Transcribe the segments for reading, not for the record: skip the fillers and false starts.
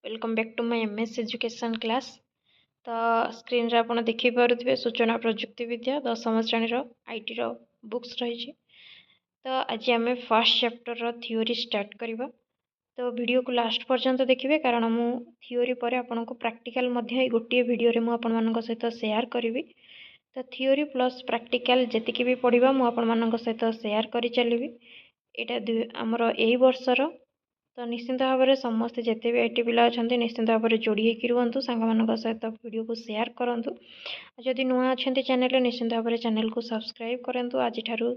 Welcome back to my MS Education class. ତ ସ୍କ୍ରିନ୍ରେ ଆପଣ ଦେଖିପାରୁଥିବେ, ସୂଚନା ପ୍ରଯୁକ୍ତି ବିଦ୍ୟା ଦଶମ ଶ୍ରେଣୀର ଆଇଟିର ବୁକ୍ସ ରହିଛି। ତ ଆଜି ଆମେ ଫାର୍ଷ୍ଟ ଚାପ୍ଟରର ଥିଓରି ଷ୍ଟାର୍ଟ କରିବା। ତ ଭିଡ଼ିଓକୁ ଲାଷ୍ଟ ପର୍ଯ୍ୟନ୍ତ ଦେଖିବେ, କାରଣ ମୁଁ ଥିଓରି ପରେ ଆପଣଙ୍କୁ ପ୍ରାକ୍ଟିକାଲ୍ ମଧ୍ୟ ଏଇ ଗୋଟିଏ ଭିଡ଼ିଓରେ ମୁଁ ଆପଣମାନଙ୍କ ସହିତ ସେୟାର କରିବି। ତ ଥିଓରି ପ୍ଲସ୍ ପ୍ରାକ୍ଟିକାଲ୍ ଯେତିକି ବି ପଢ଼ିବା, ମୁଁ ଆପଣମାନଙ୍କ ସହିତ ସେୟାର କରି ଚାଲିବି। ଏଇଟା ଆମର ଏଇ ବର୍ଷର। ତ ନିଶ୍ଚିନ୍ତ ଭାବରେ ସମସ୍ତେ ଯେତେ ବି IT ପିଲା ଅଛନ୍ତି, ନିଶ୍ଚିନ୍ତ ଭାବରେ ଯୋଡ଼ି ହେଇକି ରୁହନ୍ତୁ, ସାଙ୍ଗମାନଙ୍କ ସହିତ ଭିଡ଼ିଓକୁ ସେୟାର କରନ୍ତୁ। ଆଉ ଯଦି ନୂଆ ଅଛନ୍ତି ଚ୍ୟାନେଲରେ, ନିଶ୍ଚିନ୍ତ ଭାବରେ ଚ୍ୟାନେଲକୁ ସବସ୍କ୍ରାଇବ୍ କରନ୍ତୁ। ଆଜିଠାରୁ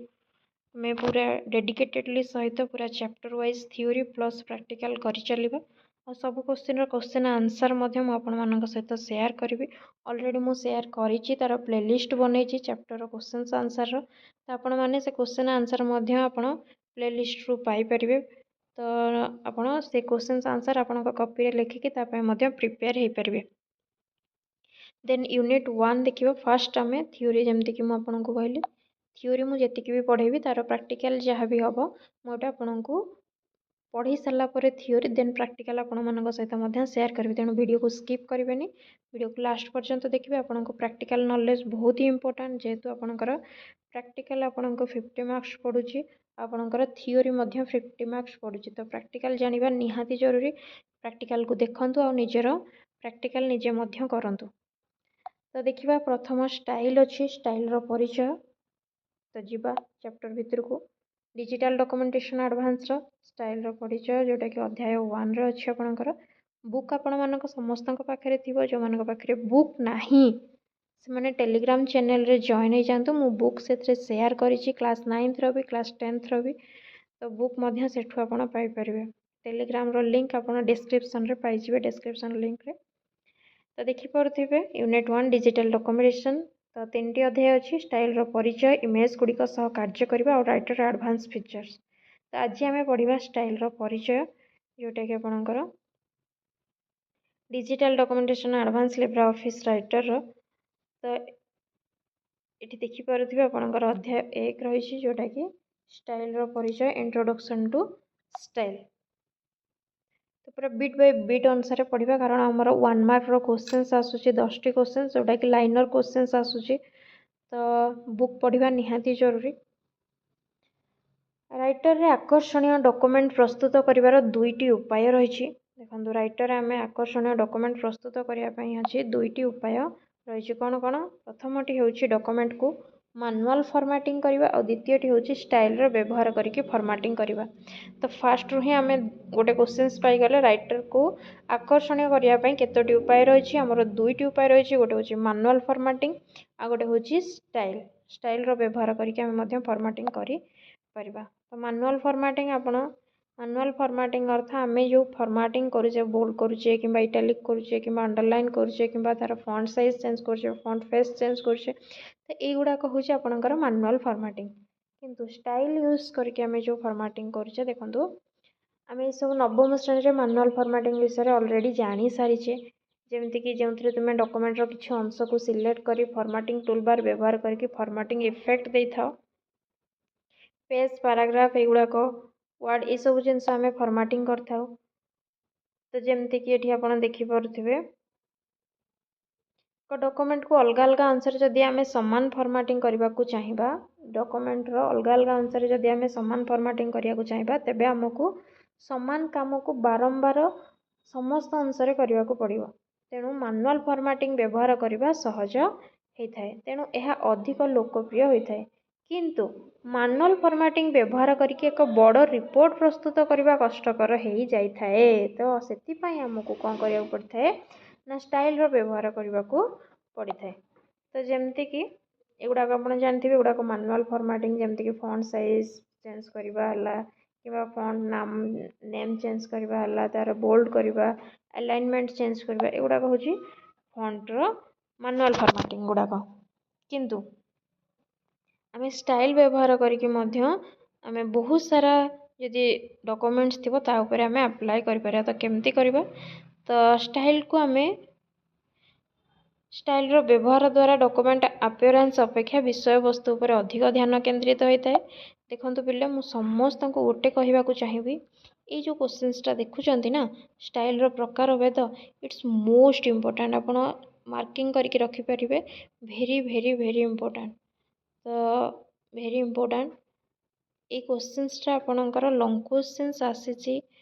ଆମେ ପୁରା ଡେଡିକେଟେଡ଼ଲି ସହିତ ପୁରା chapter wise theory plus practical କରିଚାଲିବା। ଆଉ ସବୁ କୋଶ୍ଚିନ୍ର କୋଶ୍ଚିନ୍ ଆନ୍ସର୍ ମଧ୍ୟ ମୁଁ ଆପଣମାନଙ୍କ ସହିତ ସେୟାର କରିବି। ଅଲରେଡ଼ି ମୁଁ ସେୟାର କରିଛି, ତା'ର ପ୍ଲେଲିଷ୍ଟ ବନେଇଛି ଚାପ୍ଟରର କୋଶ୍ଚିନ୍ସ ଆନ୍ସର୍ର। ତ ଆପଣମାନେ ସେ କୋଶ୍ଚିନ୍ ଆନ୍ସର୍ ମଧ୍ୟ ଆପଣ ପ୍ଲେଲିଷ୍ଟରୁ ପାଇପାରିବେ। ତ ଆପଣ ସେ କୋଶ୍ଚିନ୍ସ ଆନ୍ସର୍ ଆପଣଙ୍କ କପିରେ ଲେଖିକି ତା ପାଇଁ ମଧ୍ୟ ପ୍ରିପେୟାର ହେଇପାରିବେ। ଦେନ୍ ୟୁନିଟ୍ 1 ଦେଖିବା। ଫାର୍ଷ୍ଟ ଆମେ ଥିଓରି, ଯେମିତିକି ମୁଁ ଆପଣଙ୍କୁ କହିଲି, ଥିଓରି ମୁଁ ଯେତିକି ବି ପଢ଼େଇବି, ତା'ର ପ୍ରାକ୍ଟିକାଲ୍ ଯାହା ବି ହେବ, ମୁଁ ଏଇଟା ଆପଣଙ୍କୁ ପଢ଼େଇ ସାରିଲା ପରେ ଥିଓରି, ଦେନ୍ ପ୍ରାକ୍ଟିକାଲ୍ ଆପଣମାନଙ୍କ ସହିତ ମଧ୍ୟ ସେୟାର କରିବି। ତେଣୁ ଭିଡ଼ିଓକୁ ସ୍କିପ୍ କରିବେନି, ଭିଡ଼ିଓକୁ ଲାଷ୍ଟ ପର୍ଯ୍ୟନ୍ତ ଦେଖିବେ। ଆପଣଙ୍କୁ ପ୍ରାକ୍ଟିକାଲ୍ ନଲେଜ୍ ବହୁତ ହି ଇମ୍ପୋର୍ଟାଣ୍ଟ, ଯେହେତୁ ଆପଣଙ୍କର ପ୍ରାକ୍ଟିକାଲ୍ ଆପଣଙ୍କୁ 50 ମାର୍କସ୍ ପଡ଼ୁଛି, ଆପଣଙ୍କର ଥିଓରି ମଧ୍ୟ 50 ମାର୍କସ୍ ପଡ଼ୁଛି। ତ ପ୍ରାକ୍ଟିକାଲ୍ ଜାଣିବା ନିହାତି ଜରୁରୀ। ପ୍ରାକ୍ଟିକାଲ୍କୁ ଦେଖନ୍ତୁ ଆଉ ନିଜର ପ୍ରାକ୍ଟିକାଲ୍ ନିଜେ ମଧ୍ୟ କରନ୍ତୁ। ତ ଦେଖିବା, ପ୍ରଥମ ଷ୍ଟାଇଲ୍ ଅଛି, ଷ୍ଟାଇଲ୍ର ପରିଚୟ। ତ ଯିବା ଚାପ୍ଟର ଭିତରକୁ। ଡିଜିଟାଲ୍ ଡକୁମେଣ୍ଟେସନ୍ ଆଡ଼ଭାନ୍ସର ଷ୍ଟାଇଲ୍ର ପରିଚୟ, ଯେଉଁଟାକି ଅଧ୍ୟାୟ 1ରେ ଅଛି। ଆପଣଙ୍କର ବୁକ୍ ଆପଣମାନଙ୍କ ସମସ୍ତଙ୍କ ପାଖରେ ଥିବ। ଯେଉଁମାନଙ୍କ ପାଖରେ ବୁକ୍ ନାହିଁ, ସେମାନେ ଟେଲିଗ୍ରାମ ଚ୍ୟାନେଲରେ ଜଏନ୍ ହେଇଯାଆନ୍ତୁ। ମୁଁ ବୁକ୍ ସେଥିରେ ସେୟାର କରିଛି, କ୍ଲାସ୍ ନାଇନ୍ଥର ବି, କ୍ଲାସ୍ ଟେନ୍ଥର ବି। ତ ବୁକ୍ ମଧ୍ୟ ସେଠୁ ଆପଣ ପାଇପାରିବେ। ଟେଲିଗ୍ରାମର ଲିଙ୍କ୍ ଆପଣ ଡିସ୍କ୍ରିପ୍ସନ୍ରେ ପାଇଯିବେ, ଡିସ୍କ୍ରିପ୍ସନ୍ ଲିଙ୍କ୍ରେ। ତ ଦେଖିପାରୁଥିବେ, ୟୁନିଟ୍ 1 ଡିଜିଟାଲ୍ ଡକୁମେଣ୍ଟେସନ୍। ତ ତିନିଟି ଅଧ୍ୟାୟ ଅଛି: ଷ୍ଟାଇଲ୍ର ପରିଚୟ, ଇମେଜ୍ ଗୁଡ଼ିକ ସହ କାର୍ଯ୍ୟ କରିବା ଆଉ ରାଇଟର ଆଡ଼ଭାନ୍ସ ଫିଚର୍ସ। ତ ଆଜି ଆମେ ପଢ଼ିବା ଷ୍ଟାଇଲ୍ର ପରିଚୟ, ଯେଉଁଟାକି ଆପଣଙ୍କର ଡିଜିଟାଲ୍ ଡକୁମେଣ୍ଟେସନ୍ ଆଡ଼ଭାନ୍ସ ଲିବ୍ରେ ଅଫିସ୍ ରାଇଟରର। ତ ଏଠି ଦେଖିପାରୁଥିବେ, ଆପଣଙ୍କର ଅଧ୍ୟାୟ 1 ରହିଛି, ଯେଉଁଟାକି ଷ୍ଟାଇଲ୍ର ପରିଚୟ, ଇଣ୍ଟ୍ରୋଡକ୍ସନ୍ ଟୁ ଷ୍ଟାଇଲ୍। ତ ପୁରା ବିଟ୍ ବାଇ ବିଟ୍ ଅନୁସାରେ ପଢ଼ିବା, କାରଣ ଆମର 1 ମାର୍କର କୋଶ୍ଚିନ୍ସ ଆସୁଛି, 10ଟି କୋଶ୍ଚିନ୍ସ, ଯେଉଁଟାକି ଲାଇନର୍ କୋଶ୍ଚିନ୍ସ ଆସୁଛି। ତ ବୁକ୍ ପଢ଼ିବା ନିହାତି ଜରୁରୀ। ରାଇଟରରେ ଆକର୍ଷଣୀୟ ଡକୁମେଣ୍ଟ ପ୍ରସ୍ତୁତ କରିବାର ଦୁଇଟି ଉପାୟ ରହିଛି। ଦେଖନ୍ତୁ, ରାଇଟରରେ ଆମେ ଆକର୍ଷଣୀୟ ଡକୁମେଣ୍ଟ ପ୍ରସ୍ତୁତ କରିବା ପାଇଁ ଅଛି ଦୁଇଟି ଉପାୟ ରହିଛି। କ'ଣ କ'ଣ? ପ୍ରଥମଟି ହେଉଛି ଡକୁମେଣ୍ଟକୁ ମାନୁଆଲ୍ ଫର୍ମାଟିଂ କରିବା ଆଉ ଦ୍ୱିତୀୟଟି ହେଉଛି ଷ୍ଟାଇଲ୍ର ବ୍ୟବହାର କରିକି ଫର୍ମାଟିଂ କରିବା। ତ ଫାର୍ଷ୍ଟରୁ ହିଁ ଆମେ ଗୋଟେ କୋଶ୍ଚିନ୍ସ ପାଇଗଲେ, ରାଇଟରକୁ ଆକର୍ଷଣୀୟ କରିବା ପାଇଁ କେତୋଟି ଉପାୟ ରହିଛି? ଆମର ଦୁଇଟି ଉପାୟ ରହିଛି। ଗୋଟେ ହେଉଛି ମାନୁଆଲ୍ ଫର୍ମାଟିଂ ଆଉ ଗୋଟେ ହେଉଛି ଷ୍ଟାଇଲ୍। ଷ୍ଟାଇଲ୍ର ବ୍ୟବହାର କରିକି ଆମେ ମଧ୍ୟ ଫର୍ମାଟିଂ କରିପାରିବା। ତ ମାନୁଆଲ୍ ଫର୍ମାଟିଂ, ଆପଣ ମାନୁଆଲ୍ ଫର୍ମାଟିଂ ଅର୍ଥ ଆମେ ଯେଉଁ ଫର୍ମାଟିଂ କରୁଛେ, ବୋଲ୍ଡ କରୁଛେ କିମ୍ବା ଇଟାଲିକ୍ କରୁଛେ କିମ୍ବା ଅଣ୍ଡରଲାଇନ୍ କରୁଛେ କିମ୍ବା ତା'ର ଫଣ୍ଟ ସାଇଜ୍ ଚେଞ୍ଜ କରୁଛେ, ଫଣ୍ଟ ଫେସ୍ ଚେଞ୍ଜ କରୁଛେ, ତ ଏଇଗୁଡ଼ାକ ହେଉଛି ଆପଣଙ୍କର ମାନୁଆଲ୍ ଫର୍ମାଟିଂ। କିନ୍ତୁ ଷ୍ଟାଇଲ୍ ୟୁଜ୍ କରିକି ଆମେ ଯେଉଁ ଫର୍ମାଟିଂ କରୁଛେ, ଦେଖନ୍ତୁ, ଆମେ ଏସବୁ ନବମ ଶ୍ରେଣୀରେ ମାନୁଆଲ୍ ଫର୍ମାଟିଂ ବିଷୟରେ ଅଲରେଡ଼ି ଜାଣିସାରିଛେ। ଯେମିତିକି ଯେଉଁଥିରେ ତୁମେ ଡକୁମେଣ୍ଟର କିଛି ଅଂଶକୁ ସିଲେକ୍ଟ କରି ଫର୍ମାଟିଂ ଟୁଲବାର୍ ବ୍ୟବହାର କରିକି ଫର୍ମାଟିଂ ଇଫେକ୍ଟ ଦେଇଥାଅ। ପେଜ୍, ପାରାଗ୍ରାଫ, ଏଇଗୁଡ଼ାକ, ୱାର୍ଡ଼, ଏସବୁ ଜିନିଷ ଆମେ ଫର୍ମାଟିଂ କରିଥାଉ। ତ ଯେମିତିକି ଏଠି ଆପଣ ଦେଖିପାରୁଥିବେ, ଏକ ଡକୁମେଣ୍ଟକୁ ଅଲଗା ଅଲଗା ଅଂଶରେ ଯଦି ଆମେ ସମାନ ଫର୍ମାଟିଂ କରିବାକୁ ଚାହିଁବା, ଡକୁମେଣ୍ଟର ଅଲଗା ଅଲଗା ଅଂଶରେ ଯଦି ଆମେ ସମାନ ଫର୍ମାଟିଂ କରିବାକୁ ଚାହିଁବା, ତେବେ ଆମକୁ ସମାନ କାମକୁ ବାରମ୍ବାର ସମସ୍ତ ଅଂଶରେ କରିବାକୁ ପଡ଼ିବ। ତେଣୁ ମାନୁଆଲ୍ ଫର୍ମାଟିଂ ବ୍ୟବହାର କରିବା ସହଜ ହେଇଥାଏ, ତେଣୁ ଏହା ଅଧିକ ଲୋକପ୍ରିୟ ହୋଇଥାଏ। କିନ୍ତୁ ମାନୁଆଲ୍ ଫର୍ମାଟିଂ ବ୍ୟବହାର କରିକି ଏକ ବଡ଼ ରିପୋର୍ଟ ପ୍ରସ୍ତୁତ କରିବା କଷ୍ଟକର ହେଇଯାଇଥାଏ। ତ ସେଥିପାଇଁ ଆମକୁ କ'ଣ କରିବାକୁ ପଡ଼ିଥାଏ ନା ଷ୍ଟାଇଲ୍ର ବ୍ୟବହାର କରିବାକୁ ପଡ଼ିଥାଏ। ତ ଯେମିତିକି ଏଗୁଡ଼ାକ ଆପଣ ଜାଣିଥିବେ, ଏଗୁଡ଼ାକ ମାନୁଆଲ୍ ଫର୍ମାଟିଂ, ଯେମିତିକି ଫଣ୍ଟ ସାଇଜ୍ ଚେଞ୍ଜ କରିବା ହେଲା କିମ୍ବା ଫଣ୍ଟ ନାମ ନେମ୍ ଚେଞ୍ଜ କରିବା ହେଲା, ତା'ର ବୋଲ୍ଡ କରିବା, ଆଲାଇନମେଣ୍ଟ ଚେଞ୍ଜ କରିବା, ଏଗୁଡ଼ାକ ହେଉଛି ଫଣ୍ଟର ମାନୁଆଲ୍ ଫର୍ମାଟିଂ ଗୁଡ଼ାକ। କିନ୍ତୁ ଆମେ ଷ୍ଟାଇଲ୍ ବ୍ୟବହାର କରିକି ମଧ୍ୟ ଆମେ ବହୁତ ସାରା ଯଦି ଡକୁମେଣ୍ଟସ୍ ଥିବ, ତା ଉପରେ ଆମେ ଆପ୍ଲାଏ କରିପାରିବା। ତ କେମିତି କରିବା? ତ ଷ୍ଟାଇଲ୍କୁ ଆମେ ଷ୍ଟାଇଲ୍ର ବ୍ୟବହାର ଦ୍ୱାରା ଡକୁମେଣ୍ଟ ଆପିୟରାନ୍ସ ଅପେକ୍ଷା ବିଷୟବସ୍ତୁ ଉପରେ ଅଧିକ ଧ୍ୟାନ କେନ୍ଦ୍ରିତ ହୋଇଥାଏ। ଦେଖନ୍ତୁ ପିଲେ, ମୁଁ ସମସ୍ତଙ୍କୁ ଗୋଟେ କହିବାକୁ ଚାହିଁବି, ଏଇ ଯେଉଁ କୋଶ୍ଚିନ୍ସଟା ଦେଖୁଛନ୍ତି ନା, ଷ୍ଟାଇଲ୍ର ପ୍ରକାରଭେଦ, it's most important. ଆପଣ ମାର୍କିଂ କରିକି ରଖିପାରିବେ। Very very very important. ତ ଭେରି ଇମ୍ପୋର୍ଟାଣ୍ଟ। ଏଇ କୋଶ୍ଚିନ୍ସଟା ଆପଣଙ୍କର ଲଙ୍ଗ୍ କୋଶ୍ଚିନ୍ସ ଆସିଛି,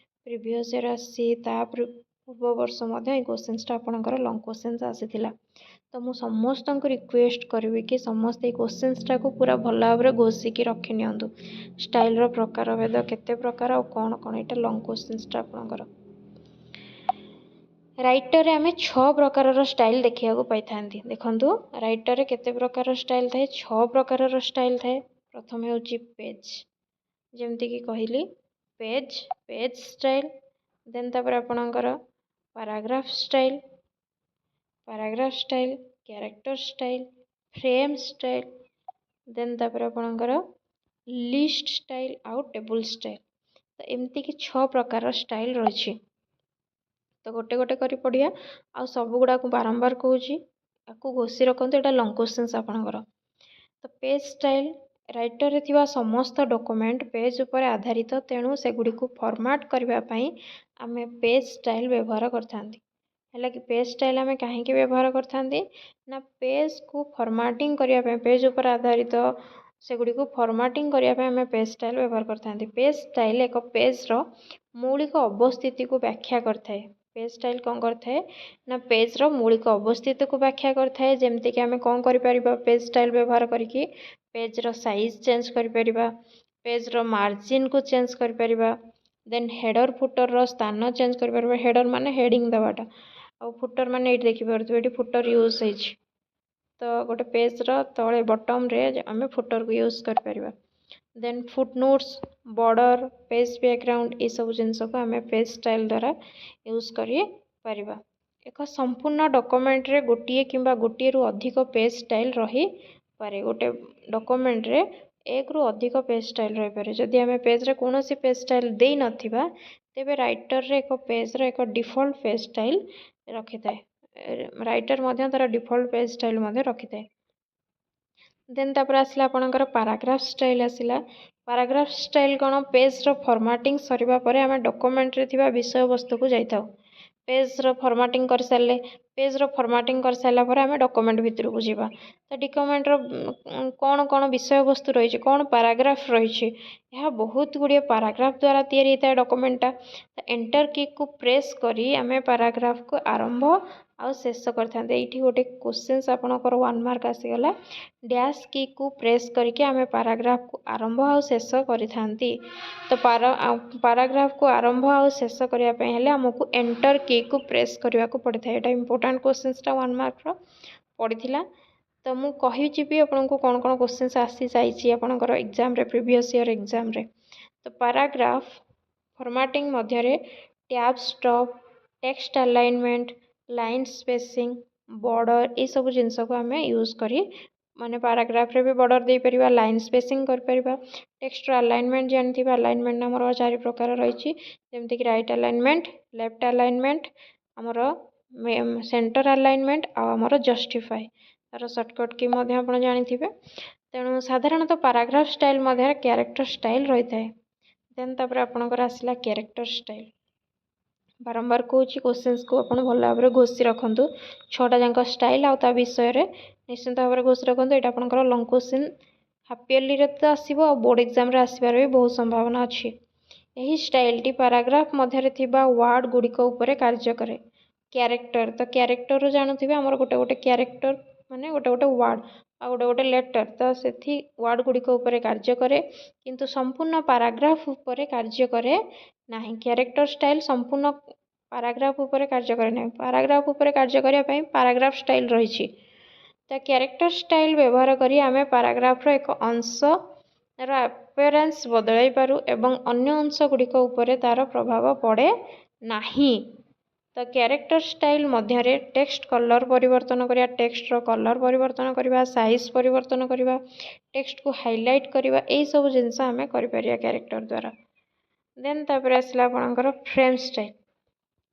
ପ୍ରିଭିୟସ୍ ଇୟର୍ ଆସିଛି, ତା ପୂର୍ବ ବର୍ଷ ମଧ୍ୟ ଏଇ କୋଶ୍ଚିନ୍ସଟା ଆପଣଙ୍କର ଲଙ୍ଗ୍ କୋଶ୍ଚିନ୍ସ ଆସିଥିଲା। ତ ମୁଁ ସମସ୍ତଙ୍କୁ ରିକ୍ୱେଷ୍ଟ କରିବି କି ସମସ୍ତେ ଏଇ କୋଶ୍ଚିନ୍ସଟାକୁ ପୁରା ଭଲ ଭାବରେ ଘୋଷିକି ରଖିନିଅନ୍ତୁ। ଷ୍ଟାଇଲ୍ର ପ୍ରକାରଭେଦ କେତେ ପ୍ରକାର ଆଉ କ'ଣ କ'ଣ, ଏଇଟା ଲଙ୍ଗ୍ କୋଶ୍ଚିନ୍ସଟା ଆପଣଙ୍କର। ରାଇଟରରେ ଆମେ 6 ପ୍ରକାରର ଷ୍ଟାଇଲ୍ ଦେଖିବାକୁ ପାଇଥାନ୍ତି। ଦେଖନ୍ତୁ, ରାଇଟରରେ କେତେ ପ୍ରକାର ଷ୍ଟାଇଲ୍ ଥାଏ? 6 ପ୍ରକାରର ଷ୍ଟାଇଲ୍ ଥାଏ। ପ୍ରଥମେ ହେଉଛି ପେଜ୍, ଯେମିତିକି କହିଲି ପେଜ୍ ଷ୍ଟାଇଲ୍। ଦେନ୍ ତାପରେ ଆପଣଙ୍କର paragraph style, paragraph style, character style, frame style, ଦେନ୍ ତାପରେ ଆପଣଙ୍କର ଲିଷ୍ଟ ଷ୍ଟାଇଲ୍ ଆଉ ଟେବୁଲ୍ ଷ୍ଟାଇଲ୍। ତ ଏମିତିକି 6 ପ୍ରକାର ଷ୍ଟାଇଲ୍ ରହିଛି। ତ ଗୋଟେ ଗୋଟେ କରି ପଢ଼ିବା ଆଉ ସବୁଗୁଡ଼ାକୁ ବାରମ୍ବାର କହୁଛି, ଆକୁ ଘୋଷି ରଖନ୍ତୁ। ଏଇଟା ଲଙ୍ଗ୍ କୋଶ୍ଚିନ୍ସ ଆପଣଙ୍କର। ତ ପେଜ୍ ଷ୍ଟାଇଲ୍, ରାଇଟରରେ ଥିବା ସମସ୍ତ ଡକୁମେଣ୍ଟ ପେଜ୍ ଉପରେ ଆଧାରିତ, ତେଣୁ ସେଗୁଡ଼ିକୁ ଫର୍ମାଟ୍ କରିବା ପାଇଁ ଆମେ ପେଜ୍ ଷ୍ଟାଇଲ୍ ବ୍ୟବହାର କରିଥାନ୍ତି। ହେଲା କି? ପେଜ୍ ଷ୍ଟାଇଲ୍ ଆମେ କାହିଁକି ବ୍ୟବହାର କରିଥାନ୍ତି ନା, ପେଜ୍କୁ ଫର୍ମାଟିଂ କରିବା ପାଇଁ, ପେଜ୍ ଉପରେ ଆଧାରିତ ସେଗୁଡ଼ିକୁ ଫର୍ମାଟିଂ କରିବା ପାଇଁ ଆମେ ପେଜ୍ ଷ୍ଟାଇଲ୍ ବ୍ୟବହାର କରିଥାନ୍ତି। ପେଜ୍ ଷ୍ଟାଇଲ୍ ଏକ ପେଜ୍ର ମୌଳିକ ଅବସ୍ଥିତିକୁ ବ୍ୟାଖ୍ୟା କରିଥାଏ। ପେଜ୍ ଷ୍ଟାଇଲ୍ କ'ଣ କରିଥାଏ ନା, ପେଜ୍ର ମୌଳିକ ଅବସ୍ଥିତିକୁ ବ୍ୟାଖ୍ୟା କରିଥାଏ। ଯେମିତିକି ଆମେ କ'ଣ କରିପାରିବା? ପେଜ୍ ଷ୍ଟାଇଲ୍ ବ୍ୟବହାର କରିକି ପେଜ୍ର ସାଇଜ୍ ଚେଞ୍ଜ କରିପାରିବା, ପେଜ୍ର ମାର୍ଜିନ୍କୁ ଚେଞ୍ଜ କରିପାରିବା, ଦେନ୍ ହେଡ଼ର୍ ଫୁଟର୍ର ସ୍ଥାନ ଚେଞ୍ଜ କରିପାରିବା। ହେଡ଼ର୍ ମାନେ ହେଡ଼ିଂ ଦେବାଟା ଆଉ ଫୁଟର୍ ମାନେ ଏଇଠି ଦେଖିପାରୁଥିବେ, ଏଇଠି ଫୁଟର୍ ୟୁଜ୍ ହେଇଛି। ତ ଗୋଟେ ପେଜ୍ର ତଳେ ବଟମ୍ରେ ଆମେ ଫୁଟର୍କୁ ୟୁଜ୍ କରିପାରିବା। ଦେନ୍ foot notes, border, page background, ଏସବୁ ଜିନିଷକୁ ଆମେ ପେଜ୍ ଷ୍ଟାଇଲ୍ ଦ୍ୱାରା ୟୁଜ୍ କରିପାରିବା। ଏକ ସମ୍ପୂର୍ଣ୍ଣ ଡକୁମେଣ୍ଟରେ ଗୋଟିଏ କିମ୍ବା ଗୋଟିଏରୁ ଅଧିକ ପେଜ୍ ଷ୍ଟାଇଲ୍ ରହିପାରେ। ଗୋଟେ ଡକୁମେଣ୍ଟରେ ଏକରୁ ଅଧିକ ପେଜ୍ ଷ୍ଟାଇଲ୍ ରହିପାରେ। ଯଦି ଆମେ ପେଜ୍ରେ କୌଣସି ପେଜ୍ ଷ୍ଟାଇଲ୍ ଦେଇନଥିବା, ତେବେ ରାଇଟରରେ ଏକ ପେଜ୍ର ଏକ ଡିଫଲ୍ଟ ପେଜ୍ ଷ୍ଟାଇଲ୍ ରଖିଥାଏ। ରାଇଟର ମଧ୍ୟ ତା'ର ଡିଫଲ୍ଟ ପେଜ୍ ଷ୍ଟାଇଲ୍ ମଧ୍ୟ ରଖିଥାଏ। ଦେନ୍ ତାପରେ ଆସିଲା ଆପଣଙ୍କର ପାରାଗ୍ରାଫ ଷ୍ଟାଇଲ୍ ଆସିଲା। ପାରାଗ୍ରାଫ ଷ୍ଟାଇଲ୍ କ'ଣ? ପେଜ୍ର ଫର୍ମାଟିଂ ସରିବା ପରେ ଆମେ ଡକୁମେଣ୍ଟରେ ଥିବା ବିଷୟବସ୍ତୁକୁ ଯାଇଥାଉ। ପେଜ୍ର ଫର୍ମାଟିଂ କରିସାରିଲେ, ପେଜ୍ର ଫର୍ମାଟିଂ କରିସାରିଲା ପରେ ଆମେ ଡକୁମେଣ୍ଟ ଭିତରକୁ ଯିବା। ତ ଡକୁମେଣ୍ଟର କ'ଣ କ'ଣ ବିଷୟବସ୍ତୁ ରହିଛି, କ'ଣ ପାରାଗ୍ରାଫ ରହିଛି, ଏହା ବହୁତ ଗୁଡ଼ିଏ ପାରାଗ୍ରାଫ ଦ୍ୱାରା ତିଆରି ହେଇଥାଏ ଡକୁମେଣ୍ଟଟା। ତ ଏଣ୍ଟର କିକୁ ପ୍ରେସ୍ କରି ଆମେ ପାରାଗ୍ରାଫକୁ ଆରମ୍ଭ ଆଉ ଶେଷ କରିଥାନ୍ତି। ଏଇଠି ଗୋଟେ କୋଶ୍ଚିନ୍ସ ଆପଣଙ୍କର 1 ମାର୍କ ଆସିଗଲା। ଡ୍ୟାସ୍ କିକୁ ପ୍ରେସ୍ କରିକି ଆମେ ପାରାଗ୍ରାଫକୁ ଆରମ୍ଭ ଆଉ ଶେଷ କରିଥାନ୍ତି। ତ ପାରାଗ୍ରାଫକୁ ଆରମ୍ଭ ଆଉ ଶେଷ କରିବା ପାଇଁ ହେଲେ ଆମକୁ ଏଣ୍ଟର କିକୁ ପ୍ରେସ୍ କରିବାକୁ ପଡ଼ିଥାଏ। ଏଇଟା ଇମ୍ପୋର୍ଟାଣ୍ଟ କୋଶ୍ଚିନ୍ସଟା, 1 ମାର୍କର ପଡ଼ିଥିଲା। ତ ମୁଁ କହିଯିବି ଆପଣଙ୍କୁ କ'ଣ କ'ଣ କୋଶ୍ଚିନ୍ସ ଆସିଯାଇଛି ଆପଣଙ୍କର ଏକ୍ଜାମ୍ରେ, ପ୍ରିଭିୟସ୍ ଇୟର୍ ଏକ୍ଜାମ୍ରେ। ତ ପାରାଗ୍ରାଫ ଫର୍ମାଟିଂ ମଧ୍ୟରେ tab stop, text alignment, line spacing, border, ଏଇସବୁ ଜିନିଷକୁ ଆମେ ୟୁଜ୍ କରି, ମାନେ ପାରାଗ୍ରାଫରେ ବି ବର୍ଡ଼ର ଦେଇପାରିବା, ଲାଇନ୍ ସ୍ପେସିଂ କରିପାରିବା। ଟେକ୍ସଟର ଆଲାଇନମେଣ୍ଟ ଜାଣିଥିବେ, ଆଲାଇନମେଣ୍ଟ ଆମର ଚାରି ପ୍ରକାର ରହିଛି, ଯେମିତିକି ରାଇଟ୍ ଆଲାଇନମେଣ୍ଟ, ଲେଫ୍ଟ ଆଲାଇନମେଣ୍ଟ, ଆମର ସେଣ୍ଟର ଆଲାଇନମେଣ୍ଟ ଆଉ ଆମର ଜଷ୍ଟିଫାଏ। ତା'ର ସର୍ଟକଟ୍ କି ମଧ୍ୟ ଆପଣ ଜାଣିଥିବେ। ତେଣୁ ସାଧାରଣତଃ ପାରାଗ୍ରାଫ ଷ୍ଟାଇଲ୍ ମଧ୍ୟରେ କ୍ୟାରେକ୍ଟର ଷ୍ଟାଇଲ୍ ରହିଥାଏ। ଦେନ୍ ତାପରେ ଆପଣଙ୍କର ଆସିଲା କ୍ୟାରେକ୍ଟର ଷ୍ଟାଇଲ୍। ବାରମ୍ବାର କହୁଛି, କୋଶ୍ଚିନ୍ସକୁ ଆପଣ ଭଲ ଭାବରେ ଘୋଷି ରଖନ୍ତୁ। 6ଟା ଯାକ ଷ୍ଟାଇଲ୍ ଆଉ ତା ବିଷୟରେ ନିଶ୍ଚିନ୍ତ ଭାବରେ ଘୋଷି ରଖନ୍ତୁ। ଏଇଟା ଆପଣଙ୍କର ଲଙ୍ଗ୍ କୋଶ୍ଚିନ୍ ହାଫ୍ ଇୟର୍ଲିରେ ତ ଆସିବ ଆଉ ବୋର୍ଡ଼ ଏକ୍ଜାମ୍ରେ ଆସିବାର ବି ବହୁତ ସମ୍ଭାବନା ଅଛି। ଏହି ଷ୍ଟାଇଲ୍ଟି ପାରାଗ୍ରାଫ ମଧ୍ୟରେ ଥିବା ୱାର୍ଡ଼ ଗୁଡ଼ିକ ଉପରେ କାର୍ଯ୍ୟ କରେ। କ୍ୟାରେକ୍ଟର, ତ କ୍ୟାରେକ୍ଟରରୁ ଜାଣୁଥିବେ, ଆମର ଗୋଟେ ଗୋଟେ କ୍ୟାରେକ୍ଟର ମାନେ ଗୋଟେ ଗୋଟେ ୱାର୍ଡ଼ ଆଉ ଗୋଟେ ଗୋଟେ ଲେଟର୍। ତ ସେଥି ୱାର୍ଡ଼ ଗୁଡ଼ିକ ଉପରେ କାର୍ଯ୍ୟ କରେ, କିନ୍ତୁ ସମ୍ପୂର୍ଣ୍ଣ ପାରାଗ୍ରାଫ ଉପରେ କାର୍ଯ୍ୟ କରେ ନାହିଁ। କ୍ୟାରେକ୍ଟର ଷ୍ଟାଇଲ୍ ସମ୍ପୂର୍ଣ୍ଣ ପାରାଗ୍ରାଫ ଉପରେ କାର୍ଯ୍ୟ କରେ ନାହିଁ। ପାରାଗ୍ରାଫ ଉପରେ କାର୍ଯ୍ୟ କରିବା ପାଇଁ ପାରାଗ୍ରାଫ ଷ୍ଟାଇଲ୍ ରହିଛି। ତ କ୍ୟାରେକ୍ଟର ଷ୍ଟାଇଲ୍ ବ୍ୟବହାର କରି ଆମେ ପାରାଗ୍ରାଫର ଏକ ଅଂଶର ଆପିୟରାନ୍ସ ବଦଳାଇ ପାରୁ ଏବଂ ଅନ୍ୟ ଅଂଶ ଗୁଡ଼ିକ ଉପରେ ତା'ର ପ୍ରଭାବ ପଡ଼େ ନାହିଁ। ତ କ୍ୟାରେକ୍ଟର ଷ୍ଟାଇଲ୍ ମଧ୍ୟରେ ଟେକ୍ସଟ କଲର୍ ପରିବର୍ତ୍ତନ କରିବା, ଟେକ୍ସଟର କଲର୍ ପରିବର୍ତ୍ତନ କରିବା, ସାଇଜ୍ ପରିବର୍ତ୍ତନ କରିବା, ଟେକ୍ସଟକୁ ହାଇଲାଇଟ୍ କରିବା, ଏଇସବୁ ଜିନିଷ ଆମେ କରିପାରିବା କ୍ୟାରେକ୍ଟର ଦ୍ୱାରା। ଦେନ୍ ତାପରେ ଆସିଲା ଆପଣଙ୍କର ଫ୍ରେମ୍ ଷ୍ଟାଇଲ୍।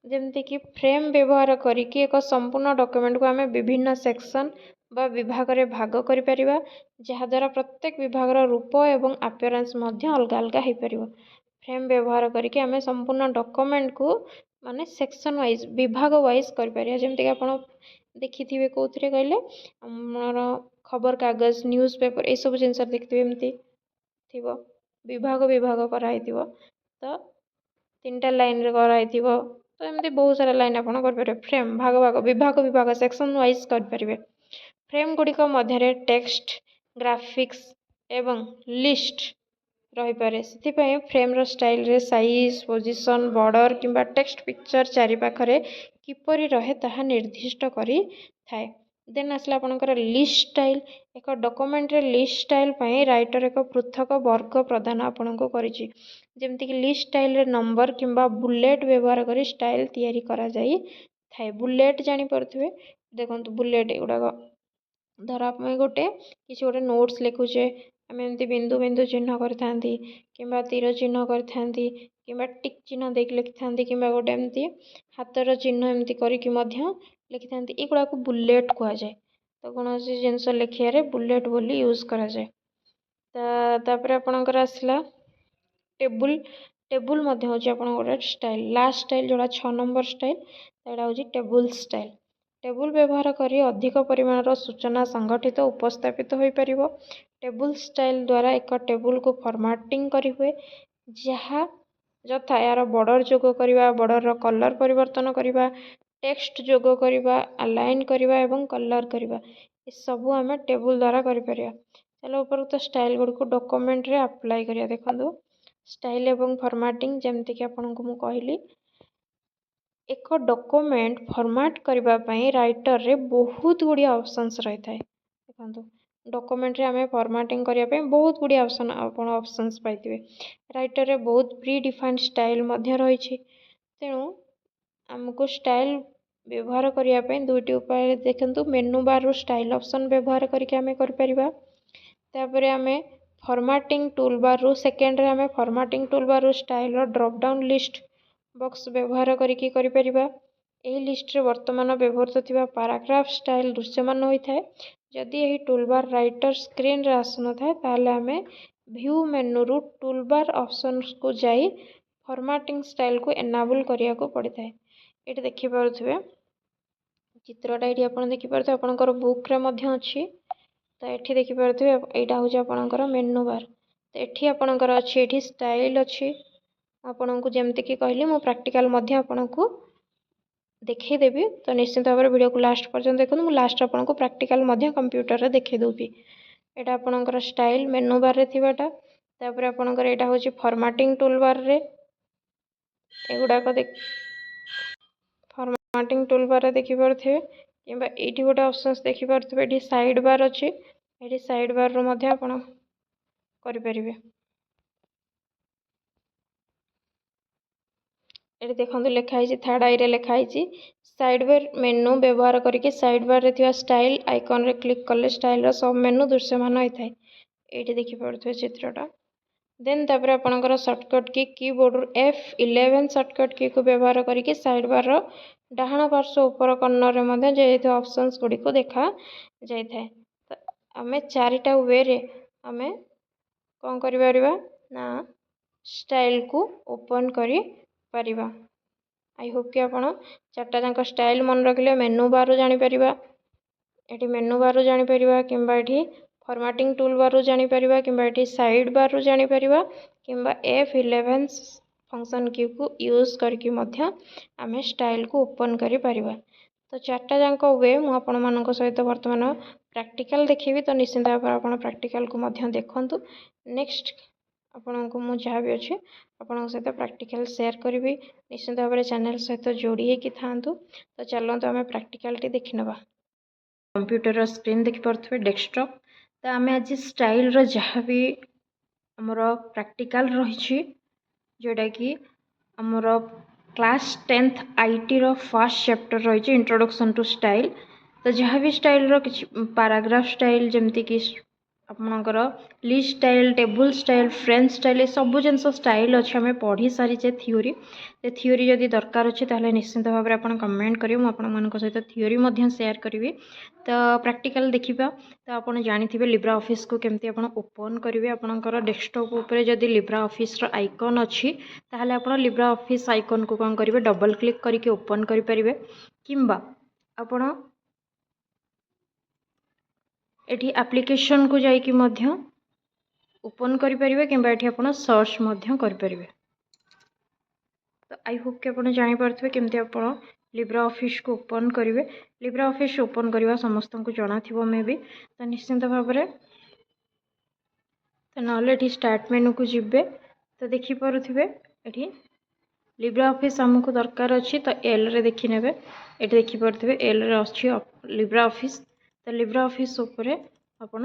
ଯେମିତିକି ଫ୍ରେମ୍ ବ୍ୟବହାର କରିକି ଏକ ସମ୍ପୂର୍ଣ୍ଣ ଡକ୍ୟୁମେଣ୍ଟକୁ ଆମେ ବିଭିନ୍ନ ସେକ୍ସନ୍ ବା ବିଭାଗରେ ଭାଗ କରିପାରିବା, ଯାହାଦ୍ୱାରା ପ୍ରତ୍ୟେକ ବିଭାଗର ରୂପ ଏବଂ ଆପିୟରାନ୍ସ ମଧ୍ୟ ଅଲଗା ଅଲଗା ହେଇପାରିବ। ଫ୍ରେମ୍ ବ୍ୟବହାର କରିକି ଆମେ ସମ୍ପୂର୍ଣ୍ଣ ଡକୁମେଣ୍ଟକୁ ମାନେ ସେକ୍ସନ୍ ୱାଇଜ୍, ବିଭାଗ ୱାଇଜ୍ କରିପାରିବା। ଯେମିତିକି ଆପଣ ଦେଖିଥିବେ, କେଉଁଥିରେ କହିଲେ, ଆମର ଖବରକାଗଜ, ନ୍ୟୁଜ୍ ପେପର୍, ଏସବୁ ଜିନିଷରେ ଦେଖିଥିବେ, ଏମିତି ଥିବ, ବିଭାଗ ବିଭାଗ କରାହେଇଥିବ। ତ ତିନିଟା ଲାଇନ୍ରେ କରାହେଇଥିବ। ତ ଏମିତି ବହୁତ ସାରା ଲାଇନ୍ ଆପଣ କରିପାରିବେ। ଫ୍ରେମ୍ ଭାଗ ଭାଗ, ବିଭାଗ ବିଭାଗ, ସେକ୍ସନ୍ ୱାଇଜ୍ କରିପାରିବେ। ଫ୍ରେମ୍ ଗୁଡ଼ିକ ମଧ୍ୟରେ ଟେକ୍ସଟ, ଗ୍ରାଫିକ୍ସ ଏବଂ ଲିଷ୍ଟ ରହିପାରେ। ସେଥିପାଇଁ ଫ୍ରେମ୍ର ଷ୍ଟାଇଲରେ ସାଇଜ୍, ପୋଜିସନ୍, ବର୍ଡ଼ର କିମ୍ବା ଟେକ୍ସଟ ପିକ୍ଚର ଚାରିପାଖରେ କିପରି ରହେ, ତାହା ନିର୍ଦ୍ଦିଷ୍ଟ କରିଥାଏ। ଦେନ୍ ଆସିଲା ଆପଣଙ୍କର ଲିଷ୍ଟ ଷ୍ଟାଇଲ୍। ଏକ ଡକୁମେଣ୍ଟରେ ଲିଷ୍ଟ ଷ୍ଟାଇଲ୍ ପାଇଁ ରାଇଟର ଏକ ପୃଥକ ବର୍ଗ ପ୍ରଦାନ ଆପଣଙ୍କୁ କରିଛି। ଯେମିତିକି ଲିଷ୍ଟ ଷ୍ଟାଇଲରେ ନମ୍ବର କିମ୍ବା ବୁଲେଟ୍ ବ୍ୟବହାର କରି ଷ୍ଟାଇଲ୍ ତିଆରି କରାଯାଇଥାଏ। ବୁଲେଟ୍ ଜାଣିପାରୁଥିବେ। ଦେଖନ୍ତୁ, ବୁଲେଟ୍ ଏଗୁଡ଼ାକ। ଧର ଆମେ ଗୋଟେ କିଛି ଗୋଟେ ନୋଟ୍ସ ଲେଖୁଛେ, ଆମେ ଏମିତି ବିନ୍ଦୁ ବିନ୍ଦୁ ଚିହ୍ନ କରିଥାନ୍ତି କିମ୍ବା ତୀର ଚିହ୍ନ କରିଥାନ୍ତି କିମ୍ବା ଟିକ୍ ଚିହ୍ନ ଦେଇକି ଲେଖିଥାନ୍ତି କିମ୍ବା ଗୋଟେ ଏମିତି ହାତର ଚିହ୍ନ ଏମିତି କରିକି ମଧ୍ୟ ଲେଖିଥାନ୍ତି। ଏଗୁଡ଼ାକୁ ବୁଲେଟ୍ କୁହାଯାଏ। ତ କୌଣସି ଜିନିଷ ଲେଖିବାରେ ବୁଲେଟ୍ ବୋଲି ୟୁଜ୍ କରାଯାଏ। ତ ତାପରେ ଆପଣଙ୍କର ଆସିଲା ଟେବୁଲ୍। ଟେବୁଲ୍ ମଧ୍ୟ ହେଉଛି ଆପଣଙ୍କର ଗୋଟେ ଷ୍ଟାଇଲ୍। ଲାଷ୍ଟ ଷ୍ଟାଇଲ୍ ଯେଉଁଟା 6 ନମ୍ବର ଷ୍ଟାଇଲ୍, ସେଇଟା ହେଉଛି ଟେବୁଲ୍ ଷ୍ଟାଇଲ୍। ଟେବୁଲ୍ ବ୍ୟବହାର କରି ଅଧିକ ପରିମାଣର ସୂଚନା ସଂଗଠିତ, ଉପସ୍ଥାପିତ ହୋଇପାରିବ। ଟେବୁଲ୍ ଷ୍ଟାଇଲ୍ ଦ୍ୱାରା ଏକ ଟେବୁଲ୍କୁ ଫର୍ମାଟିଂ କରିହୁଏ, ଯାହା ଯଥା ଏହାର ବର୍ଡ଼ର ଯୋଗ କରିବା, ବର୍ଡ଼ରର କଲର୍ ପରିବର୍ତ୍ତନ କରିବା, ଟେକ୍ସଟ ଯୋଗ କରିବା, ଆଲାଇନ୍ କରିବା ଏବଂ କଲର୍ କରିବା। ଏସବୁ ଆମେ ଟେବୁଲ୍ ଦ୍ୱାରା କରିପାରିବା। ତାହେଲେ ଉପରୋକ୍ତ ଷ୍ଟାଇଲ୍ ଗୁଡ଼ିକୁ ଡକୁମେଣ୍ଟରେ ଆପ୍ଲାଏ କରିବା। ଦେଖନ୍ତୁ, ଷ୍ଟାଇଲ୍ ଏବଂ ଫର୍ମାଟିଂ, ଯେମିତିକି ଆପଣଙ୍କୁ ମୁଁ କହିଲି, ଏକ ଡକୁମେଣ୍ଟ ଫର୍ମାଟ୍ କରିବା ପାଇଁ ରାଇଟରରେ ବହୁତ ଗୁଡ଼ିଏ ଅପସନ୍ସ ରହିଥାଏ। ଦେଖନ୍ତୁ, ଡକୁମେଣ୍ଟରେ ଆମେ ଫର୍ମାଟିଂ କରିବା ପାଇଁ ବହୁତ ଗୁଡ଼ିଏ ଅପସନ୍, ଆପଣ ଅପସନ୍ସ ପାଇଥିବେ। ରାଇଟରରେ ବହୁତ ପ୍ରି ଡିଫାଇଣ୍ଡ ଷ୍ଟାଇଲ୍ ମଧ୍ୟ ରହିଛି। ତେଣୁ ଆମକୁ ଷ୍ଟାଇଲ୍ ବ୍ୟବହାର କରିବା ପାଇଁ ଦୁଇଟି ଉପାୟ। ଦେଖନ୍ତୁ, ମେନୁ ବାର୍ରୁ ଷ୍ଟାଇଲ୍ ଅପସନ୍ ବ୍ୟବହାର କରିକି ଆମେ କରିପାରିବା। ତାପରେ ଆମେ ଫର୍ମାଟିଂ ଟୁଲ୍ ବାର୍ରୁ, ସେକେଣ୍ଡରେ ଆମେ ଫର୍ମାଟିଂ ଟୁଲ୍ ବାର୍ରୁ ଷ୍ଟାଇଲ୍ର ଡ୍ରପ୍ ଡାଉନ୍ ଲିଷ୍ଟ ବକ୍ସ ବ୍ୟବହାର କରିକି କରିପାରିବା। ଏହି ଲିଷ୍ଟରେ ବର୍ତ୍ତମାନ ବ୍ୟବହୃତ ଥିବା ପାରାଗ୍ରାଫ ଷ୍ଟାଇଲ୍ ଦୃଶ୍ୟମାନ ହୋଇଥାଏ। ଯଦି ଏହି ଟୁଲବାର୍ ରାଇଟର ସ୍କ୍ରିନ୍ରେ ଆସୁନଥାଏ, ତାହେଲେ ଆମେ ଭ୍ୟୁ ମେନୁରୁ ଟୁଲବାର୍ ଅପସନ୍ସକୁ ଯାଇ ଫର୍ମାଟିଂ ଷ୍ଟାଇଲ୍କୁ ଏନାବୁଲ୍ କରିବାକୁ ପଡ଼ିଥାଏ। ଏଇଠି ଦେଖିପାରୁଥିବେ ଚିତ୍ରଟା, ଏଇଠି ଆପଣ ଦେଖିପାରୁଥିବେ, ଆପଣଙ୍କର ବୁକ୍ରେ ମଧ୍ୟ ଅଛି। ତ ଏଠି ଦେଖିପାରୁଥିବେ, ଏଇଟା ହେଉଛି ଆପଣଙ୍କର ମେନୁ ବାର୍। ତ ଏଠି ଆପଣଙ୍କର ଅଛି, ଏଠି ଷ୍ଟାଇଲ୍ ଅଛି। ଆପଣଙ୍କୁ ଯେମିତିକି କହିଲି, ମୁଁ ପ୍ରାକ୍ଟିକାଲ୍ ମଧ୍ୟ ଆପଣଙ୍କୁ ଦେଖେଇଦେବି। ତ ନିଶ୍ଚିନ୍ତ ଭାବରେ ଭିଡ଼ିଓକୁ ଲାଷ୍ଟ ପର୍ଯ୍ୟନ୍ତ ଦେଖନ୍ତୁ। ମୁଁ ଲାଷ୍ଟ ଆପଣଙ୍କୁ ପ୍ରାକ୍ଟିକାଲ୍ ମଧ୍ୟ କମ୍ପ୍ୟୁଟରରେ ଦେଖେଇ ଦେବି। ଏଇଟା ଆପଣଙ୍କର ଷ୍ଟାଇଲ୍ ମେନୁ ବାର୍ରେ ଥିବାଟା। ତାପରେ ଆପଣଙ୍କର ଏଇଟା ହେଉଛି ଫର୍ମାଟିଂ ଟୁଲ୍ ବାର୍ରେ। ଏଗୁଡ଼ାକ ଦେଖ, ଫର୍ମାଟିଂ ଟୁଲ୍ ବାର୍ରେ ଦେଖିପାରୁଥିବେ କିମ୍ବା ଏଇଠି ଗୋଟେ ଅପସନ୍ସ ଦେଖିପାରୁଥିବେ, ଏଠି ସାଇଡ଼୍ ବାର୍ ଅଛି। ଏଠି ସାଇଡ଼୍ ବାର୍ରୁ ମଧ୍ୟ ଆପଣ କରିପାରିବେ। ଏଠି ଦେଖନ୍ତୁ, ଲେଖା ହେଇଛି, ଥାର୍ଡ଼ ଆଇରେ ଲେଖା ହେଇଛି, ସାଇଡ଼୍ ବାର୍ ମେନୁ ବ୍ୟବହାର କରିକି ସାଇଡ଼୍ ବାର୍ରେ ଥିବା ଷ୍ଟାଇଲ୍ ଆଇକନ୍ରେ କ୍ଲିକ୍ କଲେ ଷ୍ଟାଇଲ୍ର ସବ୍ ମେନୁ ଦୃଶ୍ୟମାନ ହୋଇଥାଏ। ଏଇଠି ଦେଖିପାରୁଥିବେ ଚିତ୍ରଟା। ଦେନ୍ ତାପରେ ଆପଣଙ୍କର ସର୍ଟକଟ୍ କି, କିବୋର୍ଡ଼ରୁ F11 shortcut କୀକୁ ବ୍ୟବହାର କରିକି ସାଇଡ଼୍ ବାର୍ର ଡାହାଣ ପାର୍ଶ୍ୱ ଉପର କର୍ଣ୍ଣରରେ ମଧ୍ୟ ଯାଇଥିବା ଅପସନ୍ସ ଗୁଡ଼ିକୁ ଦେଖାଯାଇଥାଏ। ତ ଆମେ ଚାରିଟା ୱେରେ ଆମେ କ'ଣ କରିପାରିବା ନା ଷ୍ଟାଇଲ୍କୁ ଓପନ୍ କରିପାରିବା। I Hope କି ଆପଣ ଚାରିଟା ଯାକ ଷ୍ଟାଇଲ୍ ମନେ ରଖିଲେ। ମେନୁ ବାର୍ରୁ ଜାଣିପାରିବା, ଏଠି ମେନୁ ବାର୍ରୁ ଜାଣିପାରିବା କିମ୍ବା ଏଠି ଫର୍ମାଟିଂ ଟୁଲ୍ ବାର୍ରୁ ଜାଣିପାରିବା କିମ୍ବା ଏଠି ସାଇଡ଼୍ ବାର୍ରୁ ଜାଣିପାରିବା କିମ୍ବା F11 function କୀକୁ ୟୁଜ୍ କରିକି ମଧ୍ୟ ଆମେ ଷ୍ଟାଇଲ୍କୁ ଓପନ୍ କରିପାରିବା। ତ ଚାରିଟା ଯାକ we ମୁଁ ଆପଣମାନଙ୍କ ସହିତ ବର୍ତ୍ତମାନ ପ୍ରାକ୍ଟିକାଲ୍ ଦେଖିବି। ତ ନିଶ୍ଚିନ୍ତ ଭାବରେ ଆପଣ ପ୍ରାକ୍ଟିକାଲ୍କୁ ମଧ୍ୟ ଦେଖନ୍ତୁ। ନେକ୍ସଟ ଆପଣଙ୍କୁ ମୁଁ ଯାହା ବି ଅଛି, ଆପଣଙ୍କ ସହିତ ପ୍ରାକ୍ଟିକାଲ୍ ସେୟାର କରିବି। ନିଶ୍ଚିନ୍ତ ଭାବରେ ଚ୍ୟାନେଲ୍ ସହିତ ଯୋଡ଼ି ହେଇକି ଥାଆନ୍ତୁ। ତ ଚାଲନ୍ତୁ, ଆମେ ପ୍ରାକ୍ଟିକାଲ୍ଟି ଦେଖିନେବା। କମ୍ପ୍ୟୁଟରର ସ୍କ୍ରିନ୍ ଦେଖିପାରୁଥିବେ, ଡେସ୍କଟପ୍। ତ ଆମେ ଆଜି ଷ୍ଟାଇଲ୍ର ଯାହା ବି ଆମର ପ୍ରାକ୍ଟିକାଲ୍ ରହିଛି, ଯେଉଁଟାକି ଆମର କ୍ଲାସ୍ 10th ଆଇଟିର ଫାର୍ଷ୍ଟ ଚାପ୍ଟର ରହିଛି, ଇଣ୍ଟ୍ରୋଡକ୍ସନ୍ ଟୁ ଷ୍ଟାଇଲ୍। ତ ଯାହା ବି ଷ୍ଟାଇଲ୍ର କିଛି ପାରାଗ୍ରାଫ ଷ୍ଟାଇଲ୍, ଯେମିତିକି ଆପଣଙ୍କର list style, table style, frame style, ଏସବୁ ଜିନିଷ ଷ୍ଟାଇଲ୍ ଅଛି। ଆମେ ପଢ଼ି ସାରିଛେ ଥିଓରି। ସେ ଥିଓରି ଯଦି ଦରକାର ଅଛି, ତାହେଲେ ନିଶ୍ଚିନ୍ତ ଭାବରେ ଆପଣ କମେଣ୍ଟ କରିବେ। ମୁଁ ଆପଣମାନଙ୍କ ସହିତ ଥିଓରି ମଧ୍ୟ ସେୟାର କରିବି। ତ ପ୍ରାକ୍ଟିକାଲ୍ ଦେଖିବା। ତ ଆପଣ ଜାଣିଥିବେ ଲିବ୍ରା ଅଫିସ୍କୁ କେମିତି ଆପଣ ଓପନ୍ କରିବେ। ଆପଣଙ୍କର ଡେସ୍କଟପ୍ ଉପରେ ଯଦି ଲିବ୍ରା ଅଫିସ୍ର ଆଇକନ୍ ଅଛି, ତାହେଲେ ଆପଣ ଲିବ୍ରା ଅଫିସ୍ ଆଇକନ୍କୁ କ'ଣ କରିବେ? ଡବଲ୍ କ୍ଲିକ୍ କରିକି ଓପନ୍ କରିପାରିବେ। କିମ୍ବା ଆପଣ ଏଠି ଆପ୍ଲିକେସନ୍କୁ ଯାଇକି ମଧ୍ୟ ଓପନ୍ କରିପାରିବେ, କିମ୍ବା ଏଠି ଆପଣ ସର୍ଚ୍ଚ ମଧ୍ୟ କରିପାରିବେ। ତ I Hope କି ଆପଣ ଜାଣିପାରୁଥିବେ କେମିତି ଆପଣ ଲିବ୍ରା ଅଫିସ୍କୁ ଓପନ୍ କରିବେ। ଲିବ୍ରା ଅଫିସ୍ ଓପନ୍ କରିବା ସମସ୍ତଙ୍କୁ ଜଣାଥିବ ମେ ବି। ତ ନିଶ୍ଚିନ୍ତ ଭାବରେ ତ ନହେଲେ ଏଠି ଷ୍ଟାର୍ଟ ମେନୁକୁ ଯିବେ। ତ ଦେଖିପାରୁଥିବେ, ଏଠି ଲିବ୍ରା ଅଫିସ୍ ଆମକୁ ଦରକାର ଅଛି। ତ ଏଲ୍ରେ ଦେଖିନେବେ। ଏଠି ଦେଖିପାରୁଥିବେ, ଏଲ୍ରେ ଅଛି ଲିବ୍ରା ଅଫିସ୍। ତ ଲିବ୍ରା ଅଫିସ୍ ଉପରେ ଆପଣ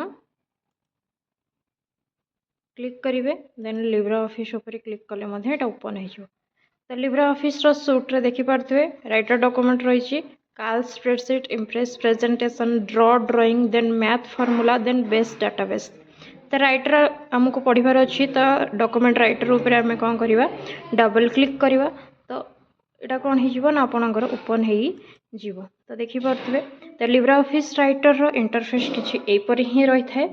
କ୍ଲିକ୍ କରିବେ। ଦେନ୍ ଲିବ୍ରା ଅଫିସ୍ ଉପରେ କ୍ଲିକ୍ କଲେ ମଧ୍ୟ ଏଇଟା ଓପନ୍ ହେଇଯିବ। ତ ଲିବ୍ରା ଅଫିସ୍ର ସୁଟ୍ରେ ଦେଖିପାରୁଥିବେ, ରାଇଟର୍ ଡକୁମେଣ୍ଟ ରହିଛି, Calc, spreadsheet, Impress, presentation, draw, drawing, then math formula, then base database। ତ ରାଇଟର୍ ଆମକୁ ପଢ଼ିବାର ଅଛି। ତ ଡକୁମେଣ୍ଟ ରାଇଟର୍ ଉପରେ ଆମେ କ'ଣ କରିବା? ଡବଲ୍ କ୍ଲିକ୍ କରିବା। ତ ଏଇଟା କ'ଣ ହେଇଯିବ ନା ଆପଣଙ୍କର ଓପନ୍ ହେଇଯିବ। ତ ଦେଖିପାରୁଥିବେ, ତ ଲିବ୍ରା ଅଫିସ୍ ରାଇଟର୍ର ଇଣ୍ଟରଫେସ୍ କିଛି ଏଇପରି ହିଁ ରହିଥାଏ।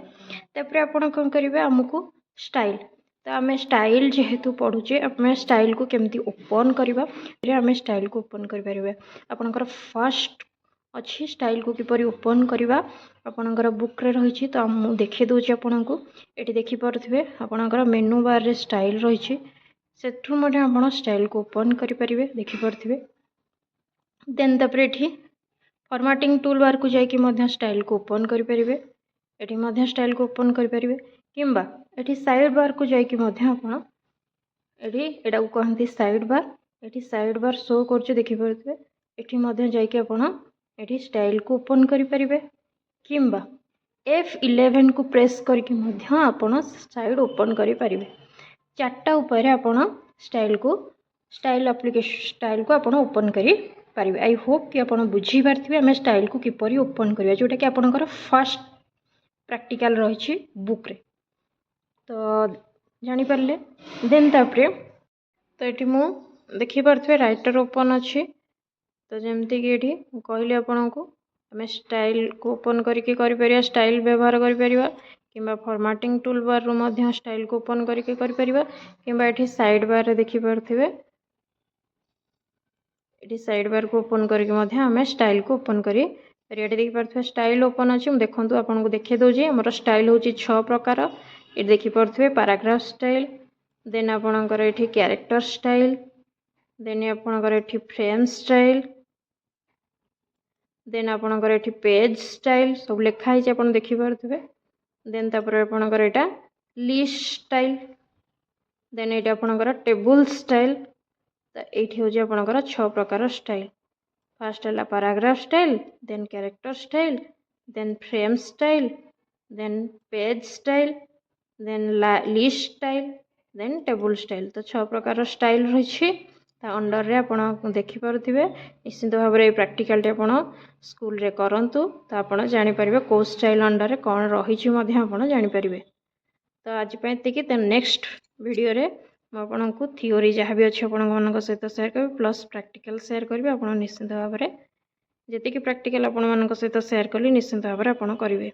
ତାପରେ ଆପଣ କ'ଣ କରିବେ? ଆମକୁ ଷ୍ଟାଇଲ୍, ତ ଆମେ ଷ୍ଟାଇଲ୍ ଯେହେତୁ ପଢ଼ୁଛେ, ଆମେ ଷ୍ଟାଇଲ୍କୁ କେମିତି ଓପନ୍ କରିବା? ଆମେ ଷ୍ଟାଇଲ୍କୁ ଓପନ୍ କରିପାରିବେ। ଆପଣଙ୍କର ଫାର୍ଷ୍ଟ ଅଛି ଷ୍ଟାଇଲ୍କୁ କିପରି ଓପନ୍ କରିବା, ଆପଣଙ୍କର ବୁକ୍ରେ ରହିଛି। ତ ମୁଁ ଦେଖାଇ ଦେଉଛି ଆପଣଙ୍କୁ। ଏଠି ଦେଖିପାରୁଥିବେ, ଆପଣଙ୍କର ମେନୁ ବାର୍ରେ ଷ୍ଟାଇଲ୍ ରହିଛି। ସେଠୁ ମଧ୍ୟ ଆପଣ ଷ୍ଟାଇଲ୍କୁ ଓପନ୍ କରିପାରିବେ, ଦେଖିପାରୁଥିବେ। ଦେନ୍ ତାପରେ ଏଠି ଫର୍ମାଟିଂ ଟୁଲ୍ ବାର୍କୁ ଯାଇକି ମଧ୍ୟ ଷ୍ଟାଇଲ୍କୁ ଓପନ୍ କରିପାରିବେ। ଏଠି ମଧ୍ୟ ଷ୍ଟାଇଲ୍କୁ ଓପନ୍ କରିପାରିବେ, କିମ୍ବା ଏଠି ସାଇଡ଼୍ ବାର୍କୁ ଯାଇକି ମଧ୍ୟ ଆପଣ ଏଠି, ଏଟାକୁ କହନ୍ତି ସାଇଡ଼୍ ବାର୍, ଏଠି ସାଇଡ଼୍ ବାର୍ ଶୋ କରୁଛି, ଦେଖିପାରୁଥିବେ। ଏଠି ମଧ୍ୟ ଯାଇକି ଆପଣ ଏଠି ଷ୍ଟାଇଲ୍କୁ ଓପନ୍ କରିପାରିବେ, କିମ୍ବା F11କୁ ପ୍ରେସ୍ କରିକି ମଧ୍ୟ ଆପଣ ସାଇଡ଼୍ ଓପନ୍ କରିପାରିବେ। ଚାରିଟା ଉପାୟରେ ଆପଣ ଷ୍ଟାଇଲ୍କୁ, ଷ୍ଟାଇଲ୍ ଆପ୍ଲିକେସନ୍ ଷ୍ଟାଇଲ୍କୁ ଆପଣ ଓପନ୍ କରିପାରିବେ। I Hope କି ଆପଣ ବୁଝିପାରିଥିବେ ଆମେ ଷ୍ଟାଇଲ୍କୁ କିପରି ଓପନ୍ କରିବା, ଯେଉଁଟାକି ଆପଣଙ୍କର ଫାର୍ଷ୍ଟ ପ୍ରାକ୍ଟିକାଲ୍ ରହିଛି ବୁକ୍ରେ। ତ ଜାଣିପାରିଲେ। ଦେନ୍ ତାପରେ ତ ଏଠି ମୁଁ ଦେଖିପାରୁଥିବେ, ରାଇଟର୍ ଓପନ୍ ଅଛି। ତ ଯେମିତିକି ଏଠି ମୁଁ କହିଲି ଆପଣଙ୍କୁ, ଆମେ ଷ୍ଟାଇଲ୍କୁ ଓପନ୍ କରିକି କରିପାରିବା, ଷ୍ଟାଇଲ୍ ବ୍ୟବହାର କରିପାରିବା, କିମ୍ବା ଫର୍ମାଟିଂ ଟୁଲ୍ ବାର୍ରୁ ମଧ୍ୟ ଷ୍ଟାଇଲ୍କୁ ଓପନ୍ କରିକି କରିପାରିବା, କିମ୍ବା ଏଠି ସାଇଡ଼୍ ବାର୍ରେ ଦେଖିପାରୁଥିବେ, ଏଠି ସାଇଡ଼୍ ବାର୍କୁ ଓପନ୍ କରିକି ମଧ୍ୟ ଆମେ ଷ୍ଟାଇଲ୍କୁ ଓପନ୍ କରିପାରିବା। ଏଠି ଦେଖିପାରୁଥିବେ, ଷ୍ଟାଇଲ୍ ଓପନ୍ ଅଛି। ମୁଁ ଦେଖନ୍ତୁ, ଆପଣଙ୍କୁ ଦେଖାଇ ଦେଉଛି। ଆମର ଷ୍ଟାଇଲ୍ ହେଉଛି ଛଅ ପ୍ରକାର। ଏଠି ଦେଖିପାରୁଥିବେ, ପାରାଗ୍ରାଫ ଷ୍ଟାଇଲ୍, ଦେନ୍ ଆପଣଙ୍କର ଏଠି କ୍ୟାରେକ୍ଟର ଷ୍ଟାଇଲ୍, ଦେନ୍ ଆପଣଙ୍କର ଏଠି ଫ୍ରେମ୍ ଷ୍ଟାଇଲ୍, ଦେନ୍ ଆପଣଙ୍କର ଏଠି ପେଜ୍ ଷ୍ଟାଇଲ୍, ସବୁ ଲେଖା ହେଇଛି, ଆପଣ ଦେଖିପାରୁଥିବେ। ଦେନ୍ ତାପରେ ଆପଣଙ୍କର ଏଇଟା ଲିଷ୍ଟ ଷ୍ଟାଇଲ୍, ଦେନ୍ ଏଇଟା ଆପଣଙ୍କର ଟେବୁଲ୍ ଷ୍ଟାଇଲ୍। ତ ଏଇଠି ହେଉଛି ଆପଣଙ୍କର ଛଅ ପ୍ରକାର ଷ୍ଟାଇଲ୍। ଫାର୍ଷ୍ଟ ହେଲା paragraph style, then character style, then frame style, then page style, then list style, then table style। ତ ଛଅ ପ୍ରକାର ଷ୍ଟାଇଲ୍ ରହିଛି ତା ଅଣ୍ଡରରେ, ଆପଣ ଦେଖିପାରୁଥିବେ। ନିଶ୍ଚିନ୍ତ ଭାବରେ ଏଇ ପ୍ରାକ୍ଟିକାଲଟି ଆପଣ ସ୍କୁଲରେ କରନ୍ତୁ। ତ ଆପଣ ଜାଣିପାରିବେ କେଉଁ ଷ୍ଟାଇଲ୍ ଅଣ୍ଡରରେ କ'ଣ ରହିଛି ମଧ୍ୟ ଆପଣ ଜାଣିପାରିବେ। ତ ଆଜି ପାଇଁ ଏତିକି। ତ ନେକ୍ସଟ ଭିଡ଼ିଓରେ ମୁଁ ଆପଣଙ୍କୁ ଥିଓରି ଯାହା ବି ଅଛି ଆପଣମାନଙ୍କ ସହିତ ସେୟାର କରିବି, ପ୍ଲସ୍ ପ୍ରାକ୍ଟିକାଲ ସେୟାର କରିବି। ଆପଣ ନିଶ୍ଚିନ୍ତ ଭାବରେ ଯେତିକି ପ୍ରାକ୍ଟିକାଲ ଆପଣମାନଙ୍କ ସହିତ ସେୟାର କଲି, ନିଶ୍ଚିନ୍ତ ଭାବରେ ଆପଣ କରିବେ।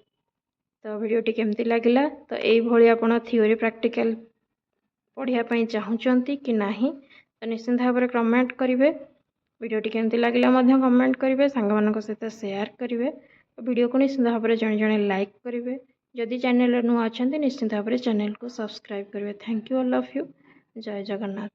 ତ ଭିଡ଼ିଓଟି କେମିତି ଲାଗିଲା? ତ ଏଇଭଳି ଆପଣ ଥିଓରି ପ୍ରାକ୍ଟିକାଲ ପଢ଼ିବା ପାଇଁ ଚାହୁଁଛନ୍ତି କି ନାହିଁ, ତ ନିଶ୍ଚିନ୍ତ ଭାବରେ କମେଣ୍ଟ କରିବେ। ଭିଡ଼ିଓଟି କେମିତି ଲାଗିଲା ମଧ୍ୟ କମେଣ୍ଟ କରିବେ, ସାଙ୍ଗମାନଙ୍କ ସହିତ ସେୟାର କରିବେ। ଭିଡ଼ିଓକୁ ନିଶ୍ଚିନ୍ତ ଭାବରେ ଜଣେ ଜଣେ ଲାଇକ୍ କରିବେ। ଯଦି ଚ୍ୟାନେଲରେ ନୂଆ ଅଛନ୍ତି, ନିଶ୍ଚିନ୍ତ ଭାବରେ ଚ୍ୟାନେଲକୁ ସବସ୍କ୍ରାଇବ୍ କରିବେ। Thank you all of you. Jay Jagannath.